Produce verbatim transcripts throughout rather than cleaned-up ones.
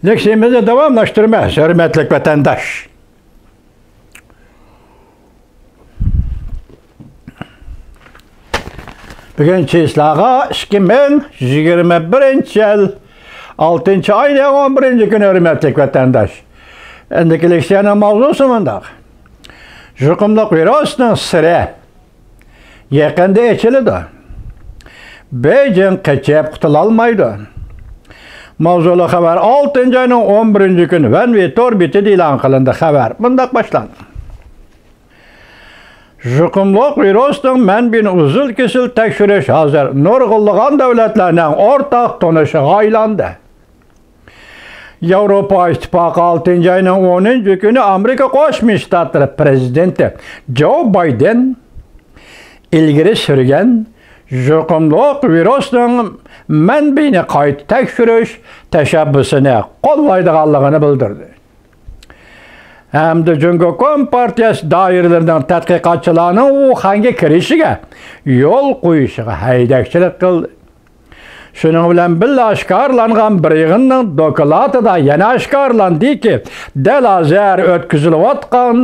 لېكسىيەمىزنى داۋاملاشتۇرىمىز، ھۆرمەتلىك ۋەتەنداش. بۈگۈن چىسلاغا ئىككى مىڭ يىگىرمە بىرىنچى يىل ئالتىنچى ئاينىڭ ئون بىرىنچى كۈنى، ھۆرمەتلىك ۋەتەنداش. ئەمدىكى لېكسىيەنىڭ ماۋزۇسى مۇنداق. يۇقۇملۇق ۋىرۇسنىڭ سىرى يېقىندا ئېچىلىدۇ. بېيجىڭ قېچىپ قۇتۇلالمايدۇ. ماۋزۇلۇق خەۋەر ئالتىنچى ئاينىڭ ئون بىرىنچى كۈنى ۋەنۋى تور بېتىدە ئېلان قىلىندى. خەۋەر مۇنداق باشلاندى. يۇقۇملۇق ۋىرۇسنىڭ مەنبىيىنى ئۈزۈل-كېسىل تەكشۈرۈش ھازىر نۇرغۇنلىغان دۆلەتلەرنىڭ ئورتاق تونۇشىغا ئايلاندى. ياۋروپا ئىتتىپاقى ئالتىنچى ئاينىڭ ئونىنچى كۈنى ئامېرىكا قوشما شتاتلىرى پىرېزىدېنتى جو بايدېن ئىلگىرى سۈرگەن يۇقۇملۇق ۋىرۇسنىڭ مەنبىيىنى قايتا تەكشۈرۈش تەشەببۇسىنى قوللايدىغانلىقىنى بىلدۈردى. ھەمدە جۇڭگو كومپارتىيەسى دائىرىلىرىنىڭ تەتقىقاتچىلارنىڭ ۋۇخەنگە كىرىشىگە يول قويۇشىغا ھەيدەكچىلىك قىلدى. شۇنىڭ بىلەن بىللە، ئاشكارىلانغان بىر يىغىننىڭ دوكلاتىدا يەنە ئاشكارىلاندىكى، دەل ھازىر ئۆتكۈزۈلۈۋاتقان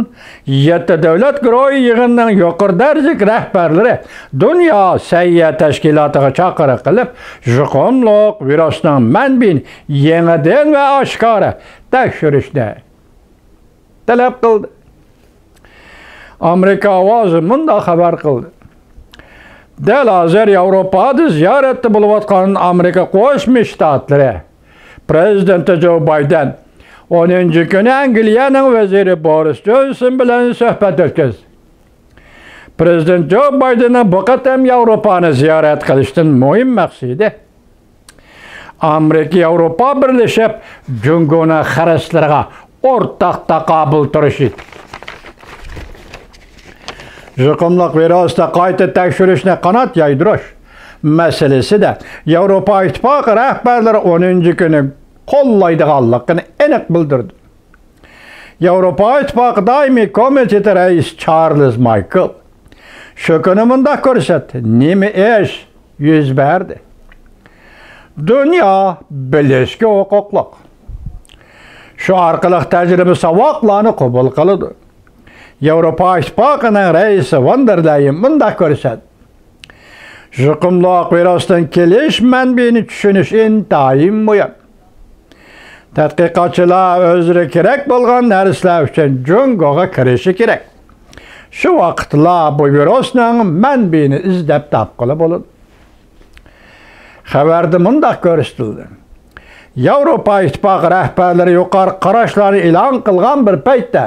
يەتتە دۆلەت گۇرۇھى يىغىنىنىڭ يۇقىرى دەرىجىلىك رەھبەرلىرى دۇنيا سەھىيە تەشكىلاتىغا چاقىرىق قىلىپ، يۇقۇملۇق ۋىرۇسنىڭ مەنبىيىنى يېڭىدىن ۋە ئاشكارا تەكشۈرۈشنى تەلەپ قىلدى. ئامېرىكا ئاۋازى مۇنداق خەۋەر قىلدى. دەل ھازىر ياۋروپادا زىيارەتتە بولۇۋاتقان ئامېرىكا قوشما شتاتلىرى پىرېزىدېنتى جو بايدېن ئونىنچى كۈنى ئەنگلىيەنىڭ ۋەزىرى بورىس جونسون بىلەن سۆھبەت ئۆتكۈزدى. پىرېزىدېنت جو بايدېننىڭ بۇ قېتىم ياۋروپانى زىيارەت قىلىشتىن مۇھىم مەقسىتى ئامېرىكا ياۋروپا بىرلىشىپ جۇڭگونىڭ خىرىسلىرىغا ئورتاق تاقابىل تۇرۇش ئىدى. يۇقۇملۇق ۋىرۇستا قايتا تەكشۈرۈشنى قانات يايدۇرۇش مەسىلىسىدە ياۋروپا ئىتتىپاقى رەھبەرلىرى ئونىنچى كۈنى قوللايدىغانلىقىنى ئېنىق بىلدۈردى. ياۋروپا ئىتتىپاقى دائىمىي كومىتېتى رەئىسى چارلز مايكل شۇ كۈنى مۇنداق كۆرسەتتى: نېمە ئىش يۈز بەردى؟ دۇنيا بىلىشكە ھوقۇقلۇق. شۇ ئارقىلىق تەجرىبە ساۋاقلارنى قوبۇل قىلىدۇ. ياۋروپا ئىتتىپاقىنىڭ رەئىسى ۋان دېر لايېن مۇنداق كۆرسەتتى: يۇقۇملۇق ۋىرۇسنىڭ كېلىش مەنبىيىنى چۈشىنىش ئىنتايىن مۇھىم. تەتقىقاتچىلار ئۆزلىرىگە كېرەك بولغان نەرسىلەر ئۈچۈن جۇڭگوغا كىرىشى كېرەك. شۇ ۋاقىتلا بۇ ۋىرۇسنىڭ مەنبىيىنى ئىزدەپ تاپقىلى بولىدۇ. خەۋەردە مۇنداق كۆرسىتىلدى: ياۋروپا ئىتتىپاقى رەھبەرلىرى يۇقىرىقى قاراشلارنى ئېلان قىلغان بىر پەيتتە،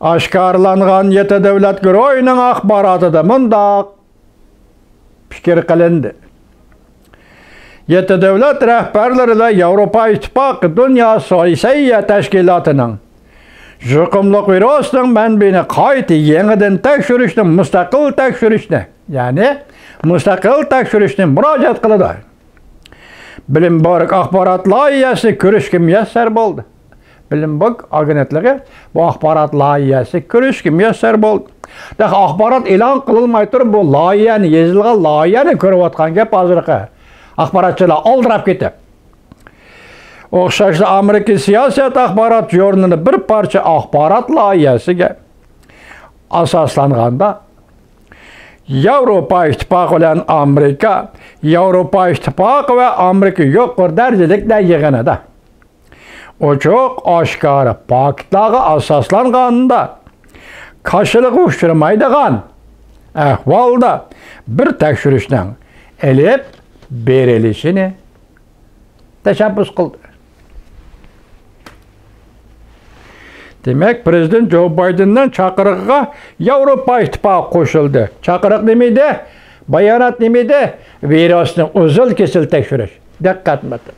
ئاشكارىلانغان يەتتە دۆلەت گۇرۇھىنىڭ ئاخباراتىدا مۇنداق پىكىر قىلىندى: يەتتە دۆلەت رەھبەرلىرى ۋە ياۋروپا ئىتتىپاقى دۇنيا سەھىيە تەشكىلاتىنىڭ يۇقۇملۇق ۋىرۇسنىڭ مەنبىيىنى قايتا يېڭىدىن تەكشۈرۈشنى، مۇستەقىل تەكشۈرۈشنى، يەنى مۇستەقىل تەكشۈرۈشنى مۇراجىئەت قىلىدۇ. بلومبېرگ ئاخبارات لايىھەسىنى كۆرۈشكە مۇيەسسەر بولدى. بلومبېرگ ئاگېنتلىقى بۇ ئاخبارات لايىھەسىنى كۆرۈشكە مۇيەسسەر بولدى. تېخى ئاخبارات ئېلان قىلىنماي تۇرۇپ، بۇ لايىھەنى، يېزىلغان لايىھەنى كۆرۈۋاتقان گەپ ھازىرقى ئاخباراتچىلار ئالدىراپ كېتىپ. ئوخشاشلا ئامېرىكا سىياسەت ئاخبارات ژۇرنىلى بىر پارچە ئاخبارات لايىھەسىگە ئاساسلانغاندا، ياۋروپا ئىتتىپاقى بىلەن ئامېرىكا، ياۋروپا ئىتتىپاقى ۋە ئامېرىكا يۇقىرى دەرىجىلىكلەر يىغىنىدا ئوچۇق ئاشكارا پاكىتلارغا ئاساسلانغاندا، كاشىلىققا ئۇچرىمايدىغان ئەھۋالدا بىر تەكشۈرۈشنىڭ ئېلىپ بېرىلىشىنى تەشەببۇس قىلدى. دېمەك، پىرېزىدېنت جو بايدېننىڭ چاقىرىقىغا ياۋروپا ئىتتىپاقى قوشۇلدى. چاقىرىق نېمە ئىدى؟ بايانات نېمە ئىدى؟ ۋىرۇسنى ئۈزۈل-كېسىل تەكشۈرۈش. دىققەت بىلەن.